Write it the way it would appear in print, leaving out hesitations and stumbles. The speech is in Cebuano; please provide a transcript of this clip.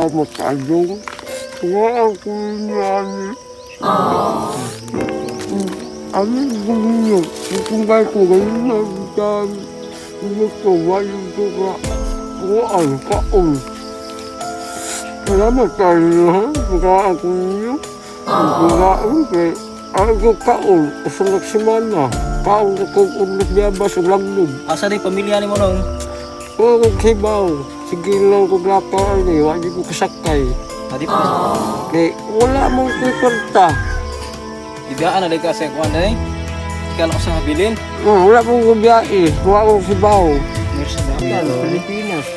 Salamat kayo. Wa ako niyan. Ano ninyo? Kung kayo ko ganyan, dahil gusto wala ko ka. Kuan, kaon. Salamat kayo ha. Baka ako ninyo. Kaon kay ako kaon. Sa semana. Kaon ko kung biyabas o langnog. Asa di pamilya nimo nung? Oo, kung kibaw. Sige lang kung lakaw ni, wala ko kasakay. Adi pa. Kay wala mong kwarta. Ibiyaan na ka sa kuan dai. Ikaw lang sa habilin. Oh, wala mong biyahe, wala mong kibaw. Nurse na. Yan, Pilipinas.